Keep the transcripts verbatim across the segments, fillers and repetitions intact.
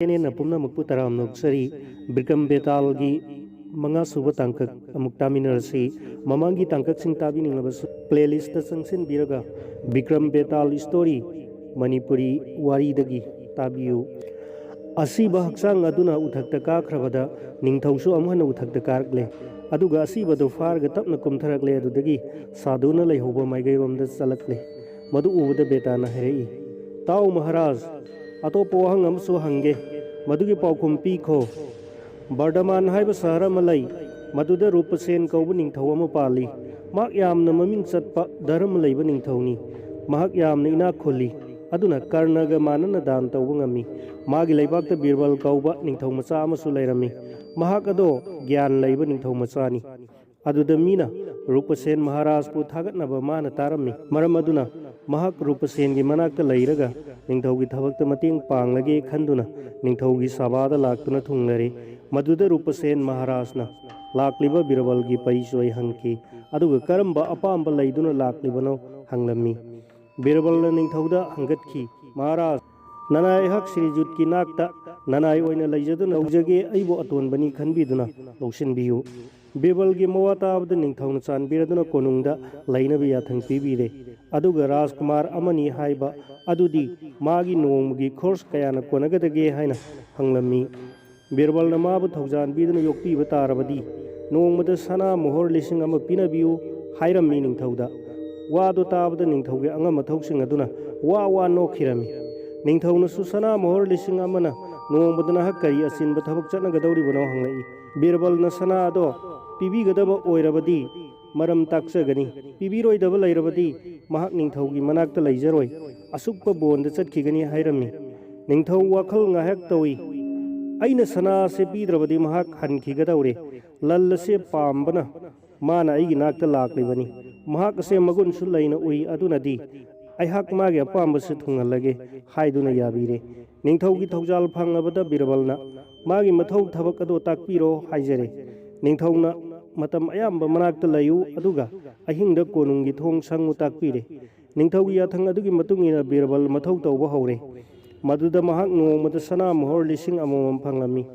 ꯆꯦꯅꯦꯜꯅ ꯄꯨꯝꯅꯃꯛꯄꯨ ꯇꯔꯥꯝꯅ ꯑꯣꯛꯆꯔꯤ꯫ ꯕꯤꯀ꯭ꯔꯝ ꯕꯦꯇꯥꯜꯒꯤ ꯃꯉꯥ ꯁꯨꯕ ꯇꯥꯡꯀꯛ ꯑꯃꯨꯛ ꯇꯥꯃꯤꯟꯅꯔꯁꯤ꯫ ꯃꯃꯥꯡꯒꯤ ꯇꯥꯡꯀꯛꯁꯤꯡ ꯇꯥꯕꯤꯅꯤꯡꯂꯕꯁꯨ playlist ꯆꯪꯁꯤꯟꯕꯤꯔꯒ ꯕꯤꯀ꯭ꯔꯝ ꯕꯦꯇꯥꯜ story ꯃꯅꯤꯄꯨꯔꯤ ꯋꯥꯔꯤꯗꯒꯤ ꯇꯥꯕꯤꯌꯨ꯫ ꯑꯁꯤꯕ ꯍꯛꯆꯥꯡ ꯑꯗꯨꯅ ꯎꯊꯛꯇ ꯀꯥꯈ꯭ꯔꯕꯗ ꯅꯤꯡꯊꯧꯁꯨ ꯑꯃꯨꯛ ꯍꯟꯅ ꯎꯊꯛꯇ ꯀꯥꯔꯛꯂꯦ꯫ ꯑꯗꯨꯒ ꯑꯁꯤꯕꯗꯨ ꯐꯥꯔꯒ ꯇꯞꯅ ꯀꯨꯝꯊꯔꯛꯂꯦ꯫ ꯑꯗꯨꯗꯒꯤ ꯁꯥꯗꯨꯅ ꯂꯩꯍꯧꯕ ꯃꯥꯏꯀꯩꯔꯣꯝꯗ ꯆꯠꯂꯛꯂꯦ꯫ ꯃꯗꯨ ꯎꯕꯗ ꯕꯦꯇꯥꯅ ꯍꯥꯏꯔꯛꯏ, "ꯇꯥꯎ ꯃꯍꯥꯔꯥꯖ, ꯑꯇꯣꯞꯄ ꯋꯥꯍꯪ ꯑꯃꯁꯨ ꯍꯪꯒꯦ꯫ ꯃꯗꯨꯒꯤ ꯄꯥꯎꯈꯨꯝ ꯄꯤꯈꯣ꯫ ꯕꯔꯗꯃꯥꯟ ꯍꯥꯏꯕ ꯁꯍꯔ ꯑꯃ ꯂꯩ꯫ ꯃꯗꯨꯗ ꯔꯨꯄꯁꯦꯟ ꯀꯧꯕ ꯅꯤꯡꯊꯧ ꯑꯃ ꯄꯥꯜꯂꯤ꯫ ꯃꯍꯥꯛ ꯌꯥꯝꯅ ꯃꯃꯤꯡ ꯆꯠꯄ ꯙꯔꯃ ꯂꯩꯕ ꯅꯤꯡꯊꯧꯅꯤ꯫ ꯃꯍꯥꯛ ꯌꯥꯝꯅ ꯏꯅꯥꯛ ꯈꯨꯜꯂꯤ꯫ ꯑꯗꯨꯅ ꯀꯔꯅꯒ ꯃꯥꯟꯅꯅ ꯗꯥꯟ ꯇꯧꯕ ꯉꯝꯃꯤ꯫ ꯃꯥꯒꯤ ꯂꯩꯕꯥꯛꯇ ꯕꯤꯔꯕꯜ ꯀꯧꯕ ꯅꯤꯡꯊꯧ ꯃꯆꯥ ꯑꯃꯁꯨ ꯂꯩꯔꯝꯃꯤ꯫ ꯃꯍꯥꯛ ꯑꯗꯣ ꯒ꯭ꯌꯥꯟ ꯂꯩꯕ ꯅꯤꯡꯊꯧ ꯃꯆꯥꯅꯤ꯫ ꯑꯗꯨꯗ ꯃꯤꯅ ꯔꯨꯄꯁꯦꯟ ꯃꯍꯥꯔꯥꯖꯄꯨ ꯊꯥꯒꯠꯅꯕ ꯃꯥꯅ ꯇꯥꯔꯝꯃꯤ꯫ ꯃꯔꯝ ꯑꯗꯨꯅ ꯃꯍꯥꯛ ꯔꯨꯄꯁꯦꯟꯒꯤ ꯃꯅꯥꯛꯇ ꯂꯩꯔꯒ ꯅꯤꯡꯊꯧꯒꯤ ꯊꯕꯛꯇ ꯃꯇꯦꯡ ꯄꯥꯡꯂꯒꯦ ꯈꯟꯗꯨꯅ ꯅꯤꯡꯊꯧꯒꯤ ꯁꯚꯥꯗ ꯂꯥꯛꯇꯨꯅ ꯊꯨꯡꯂꯔꯦ꯫ ꯃꯗꯨꯗ ꯔꯨꯄꯁꯦꯟ ꯃꯍꯥꯔꯥꯖꯅ ꯂꯥꯛꯂꯤꯕ ꯕꯤꯔꯕꯜꯒꯤ ꯄꯔꯤꯆꯣꯏ ꯍꯪꯈꯤ꯫ ꯑꯗꯨꯒ ꯀꯔꯝꯕ ꯑꯄꯥꯝꯕ ꯂꯩꯗꯨꯅ ꯂꯥꯛꯂꯤꯕꯅꯣ ꯍꯪꯂꯝꯃꯤ꯫ ꯕꯤꯔꯕꯜꯅ ꯅꯤꯡꯊꯧꯗ ꯍꯪꯒꯠꯈꯤ, "ꯃꯍꯥꯔꯥꯖ, ꯅꯅꯥꯏ ꯑꯩꯍꯥꯛ ꯁ꯭ꯔꯤꯖꯨꯠꯀꯤ ꯅꯥꯛꯇ ꯅꯅꯥꯏ ꯑꯣꯏꯅ ꯂꯩꯖꯗꯨꯅ ꯇꯧꯖꯒꯦ꯫ ꯑꯩꯕꯨ ꯑꯇꯣꯟꯕꯅꯤ ꯈꯟꯕꯤꯗꯨꯅ ꯂꯧꯁꯤꯟꯕꯤꯌꯨ꯫" ꯕꯤꯔꯕꯜꯒꯤ ꯃꯋꯥ ꯇꯥꯕꯗ ꯅꯤꯡꯊꯧꯅ ꯆꯥꯟꯕꯤꯔꯗꯨꯅ ꯀꯣꯅꯨꯡꯗ ꯂꯩꯅꯕ ꯌꯥꯊꯪ ꯄꯤꯕꯤꯔꯦ꯫ ꯑꯗꯨꯒ ꯔꯥꯖꯀꯨꯃꯥꯔ ꯑꯃꯅꯤ ꯍꯥꯏꯕ ꯑꯗꯨꯗꯤ ꯃꯥꯒꯤ ꯅꯣꯡꯃꯒꯤ ꯈꯣꯔꯁ ꯀꯌꯥꯅ ꯀꯣꯟꯅꯒꯗꯒꯦ ꯍꯥꯏꯅ ꯍꯪꯂꯝꯃꯤ꯫ ꯕꯤꯔꯕꯜꯅ ꯃꯥꯕꯨ ꯊꯧꯖꯥꯟꯕꯤꯗꯨꯅ ꯌꯣꯛꯄꯤꯕ ꯇꯥꯔꯕꯗꯤ ꯅꯣꯡꯃꯗ ꯁꯅꯥ ꯃꯣꯍꯣꯔ ꯂꯤꯁꯤꯡ ꯑꯃ ꯄꯤꯅꯕꯤꯌꯨ ꯍꯥꯏꯔꯝꯃꯤ ꯅꯤꯡꯊꯧꯗ꯫ ꯋꯥꯗꯣ ꯇꯥꯕꯗ ꯅꯤꯡꯊꯧꯒꯤ ꯑꯉꯝ ꯑꯊꯧꯁꯤꯡ ꯑꯗꯨꯅ ꯋꯥ ꯋꯥ ꯅꯣꯛꯈꯤꯔꯝꯃꯤ꯫ ꯅꯤꯡꯊꯧꯅꯁꯨ, "ꯁꯅꯥ ꯃꯣꯍꯣꯔ ꯂꯤꯁꯤꯡ ꯑꯃꯅ ꯅꯣꯡꯃꯗ ꯅꯍꯥꯛ ꯀꯔꯤ ꯑꯆꯤꯟꯕ ꯊꯕꯛ ꯆꯠꯅꯒꯗꯧꯔꯤꯕꯅꯣ?" ꯍꯪꯂꯛꯏ꯫ ꯕꯤꯔꯕꯜꯅ ꯁꯅꯥ ꯑꯗꯣ ꯄꯤꯕꯤꯒꯗꯕ ꯑꯣꯏꯔꯕꯗꯤ ꯃꯔꯝ ꯇꯥꯛꯆꯒꯅꯤ, ꯄꯤꯕꯤꯔꯣꯏꯗꯕ ꯂꯩꯔꯕꯗꯤ ꯃꯍꯥꯛ ꯅꯤꯡꯊꯧꯒꯤ ꯃꯅꯥꯛꯇ ꯂꯩꯖꯔꯣꯏ, ꯑꯁꯨꯛꯄ ꯕꯣꯟꯗ ꯆꯠꯈꯤꯒꯅꯤ ꯍꯥꯏꯔꯝꯃꯤ꯫ ꯅꯤꯡꯊꯧ ꯋꯥꯈꯜ ꯉꯥꯏꯍꯥꯛ ꯇꯧꯏ꯫ "ꯑꯩꯅ ꯁꯅꯥ ꯑꯁꯤ ꯄꯤꯗ꯭ꯔꯕꯗꯤ ꯃꯍꯥꯛ ꯍꯟꯈꯤꯒꯗꯧꯔꯦ꯫ ꯂꯜ ꯑꯁꯤ ꯄꯥꯝꯕꯅ ꯃꯥꯅ ꯑꯩꯒꯤ ꯅꯥꯛꯇ ꯂꯥꯛꯂꯤꯕꯅꯤ꯫ ꯃꯍꯥꯛ ꯑꯁꯦ ꯃꯒꯨꯟꯁꯨ ꯂꯩꯅ ꯎꯏ, ꯑꯗꯨꯅꯗꯤ ꯑꯩꯍꯥꯛ ꯃꯥꯒꯤ ꯑꯄꯥꯝꯕꯁꯤ ꯊꯨꯡꯍꯜꯂꯒꯦ" ꯍꯥꯏꯗꯨꯅ ꯌꯥꯕꯤꯔꯦ꯫ ꯅꯤꯡꯊꯧꯒꯤ ꯊꯧꯖꯥꯜ ꯐꯪꯂꯕꯗ ꯕꯤꯔꯕꯜꯅ ꯃꯥꯒꯤ ꯃꯊꯧ ꯊꯕꯛ ꯑꯗꯨ ꯇꯥꯛꯄꯤꯔꯣ ꯍꯥꯏꯖꯔꯦ꯫ ꯅꯤꯡꯊꯧꯅ ꯃꯇꯝ ꯑꯌꯥꯝꯕ ꯃꯅꯥꯛꯇ ꯂꯩꯌꯨ, ꯑꯗꯨꯒ ꯑꯍꯤꯡꯗ ꯀꯣꯅꯨꯡꯒꯤ ꯊꯣꯡ ꯁꯪꯉꯨ ꯇꯥꯛꯄꯤꯔꯦ꯫ ꯅꯤꯡꯊꯧꯒꯤ ꯌꯥꯊꯪ ꯑꯗꯨꯒꯤ ꯃꯇꯨꯡ ꯏꯟꯅ ꯕꯤꯔꯕꯜ ꯃꯊꯧ ꯇꯧꯕ ꯍꯧꯔꯦ꯫ ꯃꯗꯨꯗ ꯃꯍꯥꯛ ꯅꯣꯡꯃꯗ ꯁꯅꯥ ꯃꯣꯍꯣꯔ ꯂꯤꯁꯤꯡ ꯑꯃꯃꯝ ꯐꯪꯂꯝꯃꯤ꯫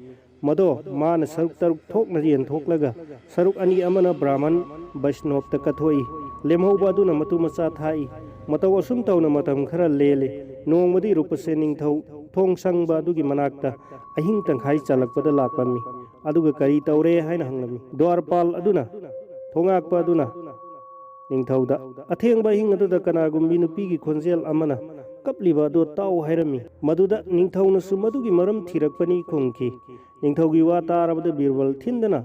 ꯃꯗꯣ ꯃꯥꯅ ꯁꯔꯨꯛ ꯇꯔꯨꯛ ꯊꯣꯛꯅ ꯌꯦꯟꯊꯣꯛꯂꯒ, ꯁꯔꯨꯛ ꯑꯅꯤ ꯑꯃꯅ ꯕ꯭ꯔꯥꯍꯃꯟ ꯕꯩꯁꯅꯣꯞꯇ ꯀꯠꯊꯣꯛꯏ, ꯂꯦꯝꯍꯧꯕ ꯑꯗꯨꯅ ꯃꯇꯨ ꯃꯆꯥ ꯊꯥꯛꯏ꯫ ꯃꯇꯧ ꯑꯁꯨꯝ ꯇꯧꯅ ꯃꯇꯝ ꯈꯔ ꯂꯦꯜꯂꯤ꯫ ꯅꯣꯡꯃꯗꯤ ꯔꯨꯄꯁꯦꯟ ꯅꯤꯡꯊꯧ ꯊꯣꯡ ꯁꯪꯕ ꯑꯗꯨꯒꯤ ꯃꯅꯥꯛꯇ ꯑꯍꯤꯡ ꯇꯪꯈꯥꯏ ꯆꯜꯂꯛꯄꯗ ꯂꯥꯛꯂꯝꯃꯤ꯫ ꯑꯗꯨꯒ ꯀꯔꯤ ꯇꯧꯔꯦ ꯍꯥꯏꯅ ꯍꯪꯂꯝꯃꯤ꯫ ꯗ꯭ꯋꯥꯔꯄꯥꯜ ꯑꯗꯨꯅ, ꯊꯣꯉꯥꯛꯄ ꯑꯗꯨꯅ ꯅꯤꯡꯊꯧꯗ, "ꯑꯊꯦꯡꯕ ꯑꯍꯤꯡ ꯑꯗꯨꯗ ꯀꯅꯥꯒꯨꯝꯕꯤ ꯅꯨꯄꯤꯒꯤ ꯈꯣꯟꯖꯦꯜ ꯑꯃꯅ ꯀꯞꯂꯤꯕ ꯑꯗꯨ ꯇꯥꯎ" ꯍꯥꯏꯔꯝꯃꯤ꯫ ꯃꯗꯨꯗ ꯅꯤꯡꯊꯧꯅꯁꯨ ꯃꯗꯨꯒꯤ ꯃꯔꯝ ꯊꯤꯔꯛꯄꯅꯤ ꯈꯨꯝꯈꯤ꯫ ꯅꯤꯡꯊꯧꯒꯤ ꯋꯥ ꯇꯥꯔꯕꯗ ꯕꯤꯔꯕꯜ ꯊꯤꯟꯗꯅ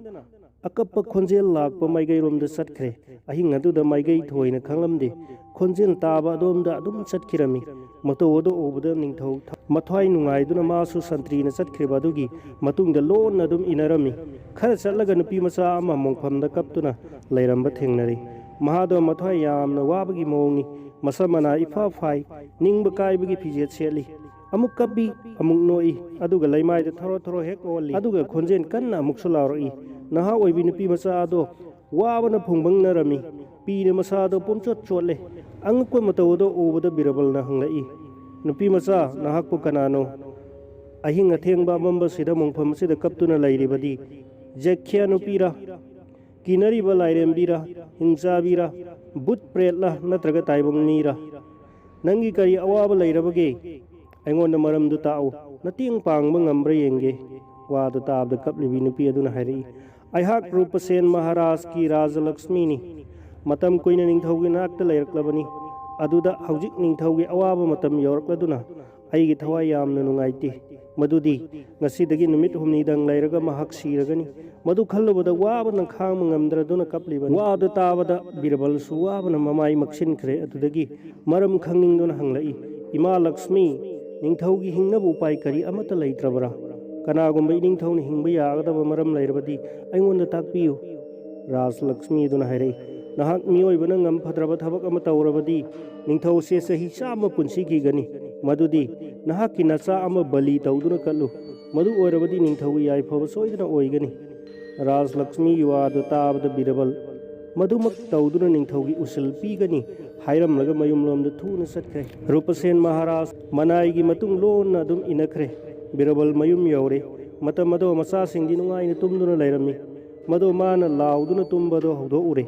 ꯑꯀꯞꯄ ꯈꯣꯟꯖꯦꯜ ꯂꯥꯛꯄ ꯃꯥꯏꯀꯩꯔꯣꯝꯗ ꯆꯠꯈ꯭ꯔꯦ꯫ ꯑꯍꯤꯡ ꯑꯗꯨꯗ ꯃꯥꯏꯀꯩ ꯊꯣꯏꯅ ꯈꯪꯂꯝꯗꯦ꯫ ꯈꯣꯟꯖꯦꯜ ꯇꯥꯕ ꯑꯗꯣꯝꯗ ꯑꯗꯨꯝ ꯆꯠꯈꯤꯔꯝꯃꯤ꯫ ꯃꯇꯧ ꯑꯗꯨ ꯎꯕꯗ ꯅꯤꯡꯊꯧ ꯊ-, ꯃꯊ꯭ꯋꯥꯏ ꯅꯨꯡꯉꯥꯏꯗꯨꯅ ꯃꯥꯁꯨ ꯁꯟꯇ꯭ꯔꯤꯅ ꯆꯠꯈ꯭ꯔꯤꯕ ꯑꯗꯨꯒꯤ ꯃꯇꯨꯡꯗ ꯂꯣꯟꯅ ꯑꯗꯨꯝ ꯏꯟꯅꯔꯝꯃꯤ꯫ ꯈꯔ ꯆꯠꯂꯒ ꯅꯨꯄꯤ ꯃꯆꯥ ꯑꯃ ꯃꯣꯡꯐꯝꯗ ꯀꯞꯇꯨꯅ ꯂꯩꯔꯝꯕ ꯊꯦꯡꯅꯔꯤ꯫ ꯃꯍꯥꯗꯣ ꯃꯊ꯭ꯋꯥꯏ ꯌꯥꯝꯅ ꯋꯥꯕꯒꯤ ꯃꯑꯣꯡꯅꯤ꯫ ꯃꯁꯝ ꯃꯅꯥ ꯏꯐꯥ ꯐꯥꯏ, ꯅꯤꯡꯕ ꯀꯥꯏꯕꯒꯤ ꯐꯤꯖꯦꯠ ꯁꯦꯠꯂꯤ꯫ ꯑꯃꯨꯛ ꯀꯞꯄꯤ, ꯑꯃꯨꯛ ꯅꯣꯛꯏ, ꯑꯗꯨꯒ ꯂꯩꯃꯥꯏꯗ ꯊꯣꯔꯣ ꯊꯣꯔꯣ ꯍꯦꯛ ꯑꯣꯜꯂꯤ, ꯑꯗꯨꯒ ꯈꯣꯟꯖꯦꯜ ꯀꯟꯅ ꯑꯃꯨꯛꯁꯨ ꯂꯥꯎꯔꯛꯏ꯫ ꯅꯍꯥ ꯑꯣꯏꯕꯤ ꯅꯨꯄꯤ ꯃꯆꯥ ꯑꯗꯣ ꯋꯥꯕꯅ ꯐꯨꯡꯕꯪꯅꯔꯝꯃꯤ꯫ ꯄꯤꯅ ꯃꯁꯥꯗꯣ ꯄꯨꯝꯆꯣꯠ ꯆꯣꯠꯂꯦ꯫ ꯑꯉꯛꯄ ꯃꯇꯧ ꯑꯗꯣ ꯎꯕꯗ ꯕꯤꯔꯕꯜꯅ ꯍꯪꯂꯛꯏ, "ꯅꯨꯄꯤ ꯃꯆꯥ, ꯅꯍꯥꯛꯄꯨ ꯀꯅꯥꯅꯣ? ꯑꯍꯤꯡ ꯑꯊꯦꯡꯕ ꯑꯃꯝꯕꯁꯤꯗ ꯃꯣꯡꯐꯝ ꯑꯁꯤꯗ ꯀꯞꯇꯨꯅ ꯂꯩꯔꯤꯕꯗꯤ?" "ꯖꯦꯈ꯭ꯌꯥ ꯅꯨꯄꯤꯔꯥ? ꯀꯤꯅꯔꯤꯕ ꯂꯥꯏꯔꯦꯝꯕꯤꯔꯥ? ꯍꯤꯡꯆꯥꯕꯤꯔꯥ? ꯕꯨꯠ ꯄ꯭ꯔꯦꯠꯂꯥ? ꯅꯠꯇ꯭ꯔꯒ ꯇꯥꯏꯕꯪ ꯃꯤꯔꯥ? ꯅꯪꯒꯤ ꯀꯔꯤ ꯑꯋꯥꯕ ꯂꯩꯔꯕꯒꯦ? ꯑꯩꯉꯣꯟꯗ ꯃꯔꯝꯗꯨ ꯇꯥꯛꯎ꯫ ꯅꯇꯦꯡ ꯄꯥꯡꯕ ꯉꯝꯕ꯭ꯔꯥ ꯌꯦꯡꯒꯦ꯫" ꯋꯥꯗꯨ ꯇꯥꯕꯗ ꯀꯞꯂꯤꯕꯤ ꯅꯨꯄꯤ ꯑꯗꯨꯅ ꯍꯥꯏꯔꯛꯏ, "ꯑꯩꯍꯥꯛ ꯔꯨꯄꯁꯦꯟ ꯃꯍꯥꯔꯥꯖꯀꯤ ꯔꯥꯖꯂꯛꯁꯃꯤꯅꯤ꯫ ꯃꯇꯝ ꯀꯨꯏꯅ ꯅꯤꯡꯊꯧꯒꯤ ꯅꯥꯛꯇ ꯂꯩꯔꯛꯂꯕꯅꯤ꯫ ꯑꯗꯨꯗ ꯍꯧꯖꯤꯛ ꯅꯤꯡꯊꯧꯒꯤ ꯑꯋꯥꯕ ꯃꯇꯝ ꯌꯧꯔꯛꯂꯗꯨꯅ ꯑꯩꯒꯤ ꯊꯋꯥꯏ ꯌꯥꯝꯅ ꯅꯨꯡꯉꯥꯏꯇꯦ꯫ ꯃꯗꯨꯗꯤ ꯉꯁꯤꯗꯒꯤ ꯅꯨꯃꯤꯠ ꯍꯨꯝꯅꯤꯗꯪ ꯂꯩꯔꯒ ꯃꯍꯥꯛ ꯁꯤꯔꯒꯅꯤ꯫ ꯃꯗꯨ ꯈꯜꯂꯨꯕꯗ ꯋꯥꯕꯅ ꯈꯥꯡꯕ ꯉꯝꯗ꯭ꯔꯗꯨꯅ ꯀꯞꯂꯤꯕꯅꯤ꯫" ꯋꯥꯗꯨ ꯇꯥꯕꯗ ꯕꯤꯔꯕꯜꯁꯨ ꯋꯥꯕꯅ ꯃꯃꯥꯏ ꯃꯛꯁꯤꯟꯈ꯭ꯔꯦ꯫ ꯑꯗꯨꯗꯒꯤ ꯃꯔꯝ ꯈꯪꯅꯤꯡꯗꯨꯅ ꯍꯪꯂꯛꯏ, "ꯏꯃꯥ ꯂꯛꯁꯃꯤ, ꯅꯤꯡꯊꯧꯒꯤ ꯍꯤꯡꯅꯕ ꯎꯄꯥꯏ ꯀꯔꯤ ꯑꯃꯠꯇ ꯂꯩꯇ꯭ꯔꯕ꯭ꯔꯥ? ꯀꯅꯥꯒꯨꯝꯕ ꯏꯅꯤꯡꯊꯧꯅ ꯍꯤꯡꯕ ꯌꯥꯒꯗꯕ ꯃꯔꯝ ꯂꯩꯔꯕꯗꯤ ꯑꯩꯉꯣꯟꯗ ꯇꯥꯛꯄꯤꯌꯨ꯫" ꯔꯥꯖꯂꯛꯁꯃꯤ ꯑꯗꯨꯅ ꯍꯥꯏꯔꯛꯏ, "ꯅꯍꯥꯛ ꯃꯤꯑꯣꯏꯕꯅ ꯉꯝꯐꯗ꯭ꯔꯕ ꯊꯕꯛ ꯑꯃ ꯇꯧꯔꯕꯗꯤ ꯅꯤꯡꯊꯧ ꯑꯁꯤ ꯆꯍꯤ ꯆꯥꯝꯃ ꯄꯨꯟꯁꯤꯈꯤꯒꯅꯤ꯫ ꯃꯗꯨꯗꯤ ꯅꯍꯥꯛꯀꯤ ꯅꯆꯥ ꯑꯃ ꯕꯂꯤ ꯇꯧꯗꯨꯅ ꯀꯠꯂꯨ꯫ ꯃꯗꯨ ꯑꯣꯏꯔꯕꯗꯤ ꯅꯤꯡꯊꯧꯒꯤ ꯌꯥꯏꯐꯕ ꯁꯣꯏꯗꯅ ꯑꯣꯏꯒꯅꯤ꯫" ꯔꯥꯖꯂꯛꯁꯃꯤꯒꯤ ꯋꯥꯗꯨ ꯇꯥꯕꯗ ꯕꯤꯔꯕꯜ ꯃꯗꯨꯃꯛ ꯇꯧꯗꯨꯅ ꯅꯤꯡꯊꯧꯒꯤ ꯎꯁꯤꯜ ꯄꯤꯒꯅꯤ ꯍꯥꯏꯔꯝꯂꯒ ꯃꯌꯨꯝꯂꯣꯝꯗ ꯊꯨꯅ ꯆꯠꯈ꯭ꯔꯦ꯫ ꯔꯨꯄꯁꯦꯟ ꯃꯍꯥꯔꯥꯖ ꯃꯅꯥꯏꯒꯤ ꯃꯇꯨꯡ ꯂꯣꯟꯅ ꯑꯗꯨꯝ ꯏꯟꯅꯈ꯭ꯔꯦ꯫ ꯕꯤꯔꯕꯜ ꯃꯌꯨꯝ ꯌꯧꯔꯦ꯫ ꯃꯇꯝ ꯑꯗꯣ ꯃꯆꯥꯁꯤꯡꯗꯤ ꯅꯨꯡꯉꯥꯏꯅ ꯇꯨꯝꯗꯨꯅ ꯂꯩꯔꯝꯃꯤ꯫ ꯃꯗꯣ ꯃꯥꯅ ꯂꯥꯎꯗꯨꯅ ꯇꯨꯝꯕꯗꯣ ꯍꯧꯗꯣꯛꯎꯔꯦ꯫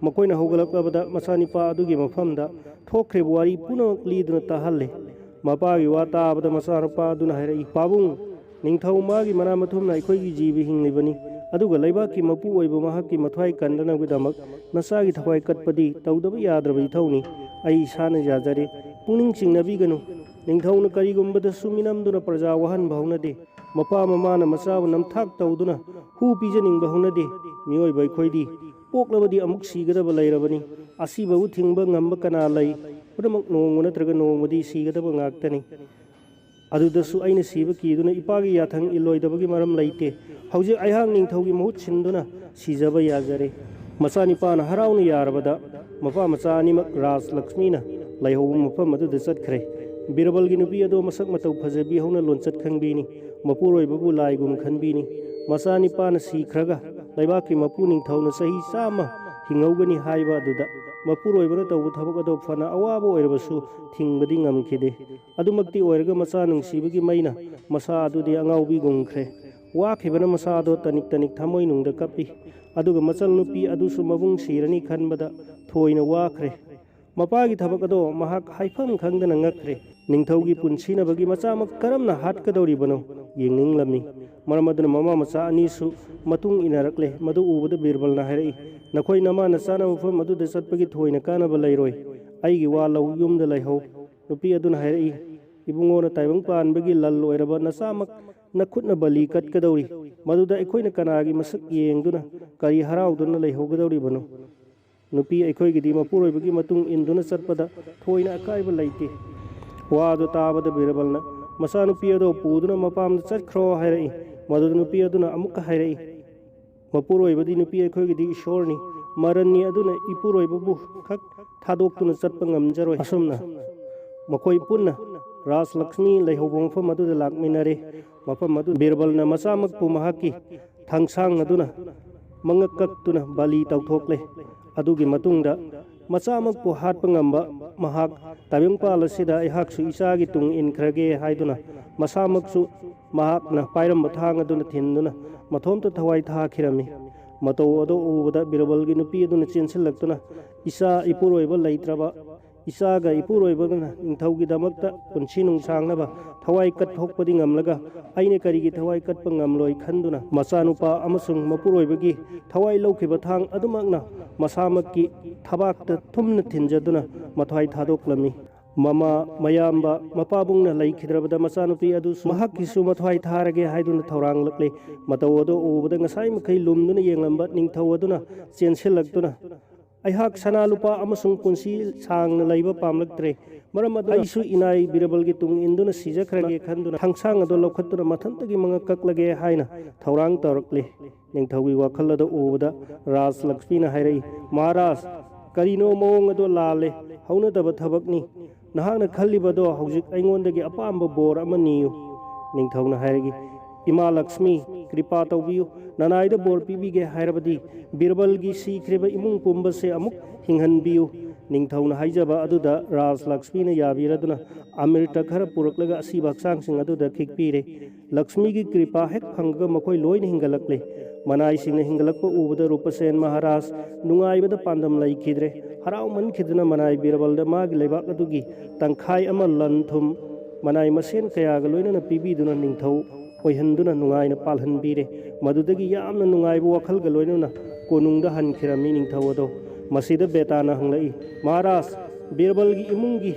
ꯃꯈꯣꯏꯅ ꯍꯧꯒꯠꯂꯛꯂꯕꯗ ꯃꯆꯥꯅꯤꯄꯥ ꯑꯗꯨꯒꯤ ꯃꯐꯝꯗ ꯊꯣꯛꯈ꯭ꯔꯤꯕ ꯋꯥꯔꯤ ꯄꯨꯝꯅꯃꯛ ꯂꯤꯗꯨꯅ ꯇꯥꯍꯜꯂꯦ꯫ ꯃꯄꯥꯒꯤ ꯋꯥ ꯇꯥꯕꯗ ꯃꯆꯥꯅꯨꯄꯥ ꯑꯗꯨꯅ ꯍꯥꯏꯔꯛꯏ, "ꯄꯥꯕꯨꯡ, ꯅꯤꯡꯊꯧ ꯃꯥꯒꯤ ꯃꯅꯥ ꯃꯊꯨꯝꯅ ꯑꯩꯈꯣꯏꯒꯤ ꯖꯤꯕ ꯍꯤꯡꯂꯤꯕꯅꯤ, ꯑꯗꯨꯒ ꯂꯩꯕꯥꯛꯀꯤ ꯃꯄꯨ ꯑꯣꯏꯕ ꯃꯍꯥꯛꯀꯤ ꯃꯊ꯭ꯋꯥꯏ ꯀꯟꯗꯅꯕꯒꯤꯗꯃꯛ ꯅꯆꯥꯒꯤ ꯊꯋꯥꯏ ꯀꯠꯄꯗꯤ ꯇꯧꯗꯕ ꯌꯥꯗ꯭ꯔꯕ ꯏꯊꯧꯅꯤ꯫ ꯑꯩ ꯏꯁꯥꯅ ꯌꯥꯖꯔꯦ꯫ ꯄꯨꯛꯅꯤꯡ ꯆꯤꯡꯅꯕꯤꯒꯅꯨ꯫ ꯅꯤꯡꯊꯧꯅ ꯀꯔꯤꯒꯨꯝꯕꯗꯁꯨ ꯃꯤꯅꯝꯗꯨꯅ ꯄ꯭ꯔꯖꯥ ꯋꯥꯍꯟꯕ ꯍꯧꯅꯗꯦ꯫ ꯃꯄꯥ ꯃꯃꯥꯅ ꯃꯆꯥꯕꯨ ꯅꯝꯊꯥꯛ ꯇꯧꯗꯨꯅ ꯍꯨ ꯄꯤꯖꯅꯤꯡꯕ ꯍꯧꯅꯗꯦ꯫ ꯃꯤꯑꯣꯏꯕ ꯑꯩꯈꯣꯏꯗꯤ ꯄꯣꯛꯂꯕꯗꯤ ꯑꯃꯨꯛ ꯁꯤꯒꯗꯕ ꯂꯩꯔꯕꯅꯤ꯫ ꯑꯁꯤꯕꯕꯨ ꯊꯤꯡꯕ ꯉꯝꯕ ꯀꯅꯥ ꯂꯩ? ꯄꯨꯝꯅꯃꯛ ꯅꯣꯡꯃ ꯅꯠꯇ꯭ꯔꯒ ꯅꯣꯡꯃꯗꯤ ꯁꯤꯒꯗꯕ ꯉꯥꯛꯇꯅꯤ꯫ ꯑꯗꯨꯗꯁꯨ ꯑꯩꯅ ꯁꯤꯕ ꯀꯤꯗꯨꯅ ꯏꯄꯥꯒꯤ ꯌꯥꯊꯪ ꯏꯜꯂꯣꯏꯗꯕꯒꯤ ꯃꯔꯝ ꯂꯩꯇꯦ꯫ ꯍꯧꯖꯤꯛ ꯑꯩꯍꯥꯛ ꯅꯤꯡꯊꯧꯒꯤ ꯃꯍꯨꯠ ꯁꯤꯟꯗꯨꯅ ꯁꯤꯖꯕ ꯌꯥꯖꯔꯦ꯫" ꯃꯆꯥꯅꯤꯄꯥꯅ ꯍꯔꯥꯎꯅ ꯌꯥꯔꯕꯗ ꯃꯄꯥ ꯃꯆꯥ ꯑꯅꯤꯃꯛ ꯔꯥꯖ ꯂꯛꯁꯃꯤꯅ ꯂꯩꯍꯧꯕ ꯃꯐꯝ ꯑꯗꯨꯗ ꯆꯠꯈ꯭ꯔꯦ꯫ ꯕꯤꯔꯕꯜꯒꯤ ꯅꯨꯄꯤ ꯑꯗꯣ ꯃꯁꯛ ꯃꯇꯧ ꯐꯖꯕꯤ ꯍꯧꯅ ꯂꯣꯟꯆꯠ ꯈꯪꯕꯤꯅꯤ꯫ ꯃꯄꯨꯔꯣꯏꯕꯕꯨ ꯂꯥꯏꯒꯨꯝ ꯈꯟꯕꯤꯅꯤ꯫ ꯃꯆꯥꯅꯤꯄꯥꯅ ꯁꯤꯈ꯭ꯔꯒ ꯂꯩꯕꯥꯛꯀꯤ ꯃꯄꯨ ꯅꯤꯡꯊꯧꯅ ꯆꯍꯤ ꯆꯥꯝꯃ ꯍꯤꯡꯍꯧꯒꯅꯤ ꯍꯥꯏꯕ ꯑꯗꯨꯗ ꯃꯄꯨꯔꯣꯏꯕꯅ ꯇꯧꯕ ꯊꯕꯛ ꯑꯗꯣ ꯐꯅ ꯑꯋꯥꯕ ꯑꯣꯏꯔꯕꯁꯨ ꯊꯤꯡꯕꯗꯤ ꯉꯝꯈꯤꯗꯦ꯫ ꯑꯗꯨꯃꯛꯇꯤ ꯑꯣꯏꯔꯒ ꯃꯆꯥ ꯅꯨꯡꯁꯤꯕꯒꯤ ꯃꯩꯅ ꯃꯁꯥ ꯑꯗꯨꯗꯤ ꯑꯉꯥꯎꯕꯤꯒꯨꯝꯈ꯭ꯔꯦ꯫ ꯋꯥꯈꯤꯕꯅ ꯃꯁꯥ ꯑꯗꯣ ꯇꯅꯤꯛ ꯇꯅꯤꯛ ꯊꯃꯣꯏꯅꯨꯡꯗ ꯀꯞꯄꯤ꯫ ꯑꯗꯨꯒ ꯃꯆꯜ ꯅꯨꯄꯤ ꯑꯗꯨꯁꯨ ꯃꯕꯨꯡ ꯁꯤꯔꯅꯤ ꯈꯟꯕꯗ ꯊꯣꯏꯅ ꯋꯥꯈ꯭ꯔꯦ꯫ ꯃꯄꯥꯒꯤ ꯊꯕꯛ ꯑꯗꯣ ꯃꯍꯥꯛ ꯍꯥꯏꯐꯝ ꯈꯪꯗꯅ ꯉꯛꯈ꯭ꯔꯦ꯫ ꯅꯤꯡꯊꯧꯒꯤ ꯄꯨꯟꯁꯤꯅꯕꯒꯤ ꯃꯆꯥꯃꯛ ꯀꯔꯝꯅ ꯍꯥꯠꯀꯗꯧꯔꯤꯕꯅꯣ ꯌꯦꯡꯅꯤꯡꯂꯝꯃꯤ꯫ ꯃꯔꯝ ꯑꯗꯨꯅ ꯃꯃꯥ ꯃꯆꯥ ꯑꯅꯤꯁꯨ ꯃꯇꯨꯡ ꯏꯟꯅꯔꯛꯂꯦ꯫ ꯃꯗꯨ ꯎꯕꯗ ꯕꯤꯔꯕꯜꯅ ꯍꯥꯏꯔꯛꯏ, "ꯅꯈꯣꯏ ꯅꯃꯥ ꯅꯆꯥꯅ ꯃꯐꯝ ꯑꯗꯨꯗ ꯆꯠꯄꯒꯤ ꯊꯣꯏꯅ ꯀꯥꯟꯅꯕ ꯂꯩꯔꯣꯏ꯫ ꯑꯩꯒꯤ ꯋꯥ ꯂꯧ, ꯌꯨꯝꯗ ꯂꯩꯍꯧ꯫" ꯅꯨꯄꯤ ꯑꯗꯨꯅ ꯍꯥꯏꯔꯛꯏ, "ꯏꯕꯨꯡꯉꯣꯅ ꯇꯥꯏꯕꯪ ꯄꯥꯟꯕꯒꯤ ꯂꯜ ꯑꯣꯏꯔꯕ ꯅꯆꯥꯃꯛ ꯅꯈꯨꯠꯅ ꯕꯂꯤ ꯀꯠꯀꯗꯧꯔꯤ꯫ ꯃꯗꯨꯗ ꯑꯩꯈꯣꯏꯅ ꯀꯅꯥꯒꯤ ꯃꯁꯛ ꯌꯦꯡꯗꯨꯅ ꯀꯔꯤ ꯍꯔꯥꯎꯗꯨꯅ ꯂꯩꯍꯧꯒꯗꯧꯔꯤꯕꯅꯣ? ꯅꯨꯄꯤ ꯑꯩꯈꯣꯏꯒꯤꯗꯤ ꯃꯄꯨꯔꯣꯏꯕꯒꯤ ꯃꯇꯨꯡ ꯏꯟꯗꯨꯅ ꯆꯠꯄꯗ ꯊꯣꯏꯅ ꯑꯀꯥꯏꯕ ꯂꯩꯇꯦ꯫" ꯋꯥꯗꯨ ꯇꯥꯕꯗ ꯕꯤꯔꯕꯜꯅ ꯃꯆꯥꯅꯨꯄꯤ ꯑꯗꯣ ꯄꯨꯗꯨꯅ ꯃꯄꯥꯝꯗ ꯆꯠꯈ꯭ꯔꯣ ꯍꯥꯏꯔꯛꯏ꯫ ꯃꯗꯨꯗ ꯅꯨꯄꯤ ꯑꯗꯨꯅ ꯑꯃꯨꯛꯀ ꯍꯥꯏꯔꯛꯏ, "ꯃꯄꯨꯔꯣꯏꯕꯗꯤ ꯅꯨꯄꯤ ꯑꯩꯈꯣꯏꯒꯤꯗꯤ ꯏꯁꯣꯔꯅꯤ꯫ ꯃꯔꯟꯅꯤ ꯑꯗꯨꯅ ꯏꯄꯨꯔꯣꯏꯕꯕꯨ ꯈꯛ ꯊꯥꯗꯣꯛꯇꯨꯅ ꯆꯠꯄ ꯉꯝꯖꯔꯣꯏ꯫" ꯑꯁꯨꯝꯅ ꯃꯈꯣꯏ ꯄꯨꯟꯅ ꯔꯥꯖ ꯂꯛꯁꯃꯤ ꯂꯩꯍꯧꯕ ꯃꯐꯝ ꯑꯗꯨꯗ ꯂꯥꯛꯃꯤꯟꯅꯔꯦ꯫ ꯃꯐꯝ ꯑꯗꯨ ꯕꯤꯔꯕꯜꯅ ꯃꯆꯥꯃꯛꯄꯨ ꯃꯍꯥꯛꯀꯤ ꯊꯥꯡꯁꯥꯡ ꯑꯗꯨꯅ ꯃꯉꯛ ꯀꯛꯇꯨꯅ ꯕꯂꯤ ꯇꯧꯊꯣꯛꯂꯦ꯫ ꯑꯗꯨꯒꯤ ꯃꯇꯨꯡꯗ ꯃꯆꯥꯃꯛꯄꯨ ꯍꯥꯠꯄ ꯉꯝꯕ ꯃꯍꯥꯛ ꯇꯥꯏꯕꯪꯄꯥꯜ ꯑꯁꯤꯗ ꯑꯩꯍꯥꯛꯁꯨ ꯏꯆꯥꯒꯤ ꯇꯨꯡ ꯏꯟꯈ꯭ꯔꯒꯦ ꯍꯥꯏꯗꯨꯅ ꯃꯁꯥꯃꯛꯁꯨ ꯃꯍꯥꯛꯅ ꯄꯥꯏꯔꯝꯕ ꯊꯥꯡ ꯑꯗꯨꯅ ꯊꯤꯟꯗꯨꯅ ꯃꯊꯣꯝꯇ ꯊꯋꯥꯏ ꯊꯥꯈꯤꯔꯝꯃꯤ꯫ ꯃꯇꯧ ꯑꯗꯨ ꯎꯕꯗ ꯕꯤꯔꯕꯜꯒꯤ ꯅꯨꯄꯤ ꯑꯗꯨꯅ ꯆꯦꯟꯁꯤꯜꯂꯛꯇꯨꯅ, "ꯏꯆꯥ ꯏꯄꯨꯔꯣꯏꯕ ꯂꯩꯇ꯭ꯔꯕ, ꯏꯆꯥꯒ ꯏꯄꯨꯔꯣꯏꯕꯒꯅ ꯅꯤꯡꯊꯧꯒꯤꯗꯃꯛꯇ ꯄꯨꯟꯁꯤ ꯅꯨꯡꯁꯥꯡꯅꯕ ꯊꯋꯥꯏ ꯀꯠꯊꯣꯛꯄꯗꯤ ꯉꯝꯂꯒ ꯑꯩꯅ ꯀꯔꯤꯒꯤ ꯊꯋꯥꯏ ꯀꯠꯄ ꯉꯝꯂꯣꯏ?" ꯈꯟꯗꯨꯅ ꯃꯆꯥꯅꯨꯄꯥ ꯑꯃꯁꯨꯡ ꯃꯄꯨꯔꯣꯏꯕꯒꯤ ꯊꯋꯥꯏ ꯂꯧꯈꯤꯕ ꯊꯥꯡ ꯑꯗꯨꯃꯛꯅ ꯃꯁꯥꯃꯛꯀꯤ ꯊꯕꯥꯛꯇ ꯊꯨꯝꯅ ꯊꯤꯟꯖꯗꯨꯅ ꯃꯊ꯭ꯋꯥꯏ ꯊꯥꯗꯣꯛꯂꯝꯃꯤ꯫ ꯃꯃꯥ, ꯃꯌꯥꯝꯕ, ꯃꯄꯥꯕꯨꯡꯅ ꯂꯩꯈꯤꯗ꯭ꯔꯕꯗ ꯃꯆꯥꯅꯨꯄꯤ ꯑꯗꯨꯁꯨ ꯃꯍꯥꯛꯀꯤꯁꯨ ꯃꯊ꯭ꯋꯥꯏ ꯊꯥꯔꯒꯦ ꯍꯥꯏꯗꯨꯅ ꯊꯧꯔꯥꯡꯂꯛꯂꯦ꯫ ꯃꯇꯧ ꯑꯗꯨ ꯎꯕꯗ ꯉꯁꯥꯏ ꯃꯈꯩ ꯂꯨꯝꯗꯨꯅ ꯌꯦꯡꯂꯝꯕ ꯅꯤꯡꯊꯧ ꯑꯗꯨꯅ ꯆꯦꯟꯁꯤꯜꯂꯛꯇꯨꯅ, "ꯑꯩꯍꯥꯛ ꯁꯅꯥ ꯂꯨꯄꯥ ꯑꯃꯁꯨꯡ ꯄꯨꯟꯁꯤ ꯁꯥꯡꯅ ꯂꯩꯕ ꯄꯥꯝꯂꯛꯇ꯭ꯔꯦ꯫ ꯃꯔꯝ ꯑꯗꯨꯅ ꯑꯩꯁꯨ ꯏꯅꯥꯏ ꯕꯤꯔꯕꯜꯒꯤ ꯇꯨꯡ ꯏꯟꯗꯨꯅ ꯁꯤꯖꯈ꯭ꯔꯒꯦ ꯈꯟꯗꯨꯅ ꯊꯥꯡꯁꯥꯡ ꯑꯗꯨ ꯂꯧꯈꯠꯇꯨꯅ ꯃꯊꯟꯇꯒꯤ ꯃꯉꯛ ꯀꯛꯂꯒꯦ" ꯍꯥꯏꯅ ꯊꯧꯔꯥꯡ ꯇꯧꯔꯛꯂꯤ꯫ ꯅꯤꯡꯊꯧꯒꯤ ꯋꯥꯈꯜ ꯑꯗꯨ ꯎꯕꯗ ꯔꯥꯖ ꯂꯛꯁꯃꯤꯅ ꯍꯥꯏꯔꯛꯏ, "ꯃꯍꯥꯔꯥꯖ, ꯀꯔꯤꯅꯣ ꯃꯑꯣꯡ ꯑꯗꯨ ꯂꯥꯜꯂꯦ, ꯍꯧꯅꯗꯕ ꯊꯕꯛꯅꯤ꯫ ꯅꯍꯥꯛꯅ ꯈꯜꯂꯤꯕꯗꯣ ꯍꯧꯖꯤꯛ ꯑꯩꯉꯣꯟꯗꯒꯤ ꯑꯄꯥꯝꯕ ꯕꯣꯔ ꯑꯃ ꯅꯤꯌꯨ꯫" ꯅꯤꯡꯊꯧꯅ ꯍꯥꯏꯔꯛꯏ, "ꯏꯃꯥ ꯂꯛꯁꯃꯤ, ꯀ꯭ꯔꯤꯄꯥ ꯇꯧꯕꯤꯌꯨ꯫ ꯅꯅꯥꯏꯗ ꯕꯣꯔ ꯄꯤꯕꯤꯒꯦ ꯍꯥꯏꯔꯕꯗꯤ ꯕꯤꯔꯕꯜꯒꯤ ꯁꯤꯈ꯭ꯔꯤꯕ ꯏꯃꯨꯡ ꯄꯨꯝꯕꯁꯦ ꯑꯃꯨꯛ ꯍꯤꯡꯍꯟꯕꯤꯌꯨ꯫" ꯅꯤꯡꯊꯧꯅ ꯍꯥꯏꯖꯕ ꯑꯗꯨꯗ ꯔꯥꯖ ꯂꯛꯁꯃꯤꯅ ꯌꯥꯕꯤꯔꯗꯨꯅ ꯑꯃ꯭ꯔꯤꯇ ꯈꯔ ꯄꯨꯔꯛꯂꯒ ꯑꯁꯤꯕ ꯍꯛꯆꯥꯡꯁꯤꯡ ꯑꯗꯨꯗ ꯈꯤꯛꯄꯤꯔꯦ꯫ ꯂꯛꯁꯃꯤꯒꯤ ꯀ꯭ꯔꯤꯄꯥ ꯍꯦꯛ ꯐꯪꯕꯒ ꯃꯈꯣꯏ ꯂꯣꯏꯅ ꯍꯤꯡꯒꯠꯂꯛꯂꯦ꯫ ꯃꯅꯥꯏꯁꯤꯡꯅ ꯍꯤꯡꯒꯠꯂꯛꯄ ꯎꯕꯗ ꯔꯨꯄꯁꯦꯟ ꯃꯍꯥꯔꯥꯖ ꯅꯨꯡꯉꯥꯏꯕꯗ ꯄꯥꯟꯗꯝ ꯂꯩꯈꯤꯗ꯭ꯔꯦ꯫ ꯍꯔꯥꯎꯃꯟꯈꯤꯗꯨꯅ ꯃꯅꯥꯏ ꯕꯤꯔꯕꯜꯗ ꯃꯥꯒꯤ ꯂꯩꯕꯥꯛ ꯑꯗꯨꯒꯤ ꯇꯪꯈꯥꯏ ꯑꯃ ꯂꯟ ꯊꯨꯝ, ꯃꯅꯥꯏ ꯃꯁꯦꯟ ꯀꯌꯥꯒ ꯂꯣꯏꯅꯅ ꯄꯤꯕꯤꯗꯨꯅ ꯅꯤꯡꯊꯧ ꯑꯣꯏꯍꯟꯗꯨꯅ ꯅꯨꯡꯉꯥꯏꯅ ꯄꯥꯜꯍꯟꯕꯤꯔꯦ꯫ ꯃꯗꯨꯗꯒꯤ ꯌꯥꯝꯅ ꯅꯨꯡꯉꯥꯏꯕ ꯋꯥꯈꯜꯒ ꯂꯣꯏꯅꯅ ꯀꯣꯅꯨꯡꯗ ꯍꯟꯈꯤꯔꯝꯃꯤ ꯅꯤꯡꯊꯧ ꯑꯗꯣ꯫ ꯃꯁꯤꯗ ꯕꯦꯇꯥꯅ ꯍꯪꯂꯛꯏ, "ꯃꯍꯥꯔꯥꯖ, ꯕꯤꯔꯕꯜꯒꯤ ꯏꯃꯨꯡꯒꯤ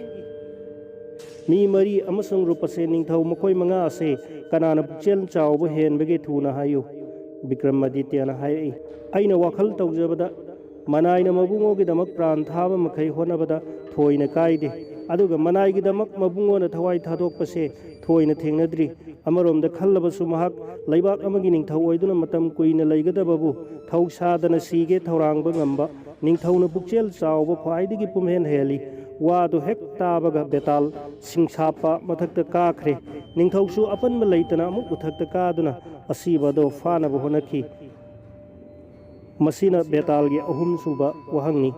ꯃꯤ ꯃꯔꯤ ꯑꯃꯁꯨꯡ ꯔꯨꯄꯁꯦꯟ ꯅꯤꯡꯊꯧ ꯃꯈꯣꯏ ꯃꯉꯥ ꯑꯁꯦ ꯀꯅꯥꯅ ꯄꯨꯛꯆꯦꯜ ꯆꯥꯎꯕ ꯍꯦꯟꯕꯒꯦ? ꯊꯨꯅ ꯍꯥꯏꯌꯨ꯫" ꯕꯤꯀ꯭ꯔꯃꯥꯗꯤꯇ꯭ꯌꯅ ꯍꯥꯏꯔꯛꯏ, "ꯑꯩꯅ ꯋꯥꯈꯜ ꯇꯧꯖꯕꯗ ꯃꯅꯥꯏꯅ ꯃꯕꯨꯡꯉꯣꯒꯤꯗꯃꯛ ꯄ꯭ꯔꯥꯟ ꯊꯥꯕ ꯃꯈꯩ ꯍꯣꯠꯅꯕꯗ ꯊꯣꯏꯅ ꯀꯥꯏꯗꯦ꯫ ꯑꯗꯨꯒ ꯃꯅꯥꯏꯒꯤꯗꯃꯛ ꯃꯕꯨꯡꯉꯣꯅ ꯊꯋꯥꯏ ꯊꯥꯗꯣꯛꯄꯁꯦ ꯊꯣꯏꯅ ꯊꯦꯡꯅꯗ꯭ꯔꯤ꯫ ꯑꯃꯔꯣꯝꯗ ꯈꯜꯂꯕꯁꯨ ꯃꯍꯥꯛ ꯂꯩꯕꯥꯛ ꯑꯃꯒꯤ ꯅꯤꯡꯊꯧ ꯑꯣꯏꯗꯨꯅ ꯃꯇꯝ ꯀꯨꯏꯅ ꯂꯩꯒꯗꯕꯕꯨ ꯊꯧꯁꯥꯗꯅ ꯁꯤꯒꯦ ꯊꯧꯔꯥꯡꯕ ꯉꯝꯕ ꯅꯤꯡꯊꯧꯅ ꯄꯨꯛꯆꯦꯜ ꯆꯥꯎꯕ ꯈ꯭ꯋꯥꯏꯗꯒꯤ ꯄꯨꯝꯍꯦꯟ ꯍꯦꯜꯂꯤ꯫" ꯋꯥꯗꯨ ꯍꯦꯛ ꯇꯥꯕꯒ ꯕꯦꯇꯥꯜ ꯁꯤꯡꯁꯥꯞꯄ ꯃꯊꯛꯇ ꯀꯥꯈ꯭ꯔꯦ꯫ ꯅꯤꯡꯊꯧꯁꯨ ꯑꯄꯟꯕ ꯂꯩꯇꯅ ꯑꯃꯨꯛ ꯃꯊꯛꯇ ꯀꯥꯗꯨꯅ ꯑꯁꯤꯕ ꯑꯗꯨ ꯐꯥꯅꯕ ꯍꯣꯠꯅꯈꯤ꯫ ꯃꯁꯤꯅ ꯕꯦꯇꯥꯜꯒꯤ ꯑꯍꯨꯝꯁꯨꯕ ꯋꯥꯍꯪꯅꯤ꯫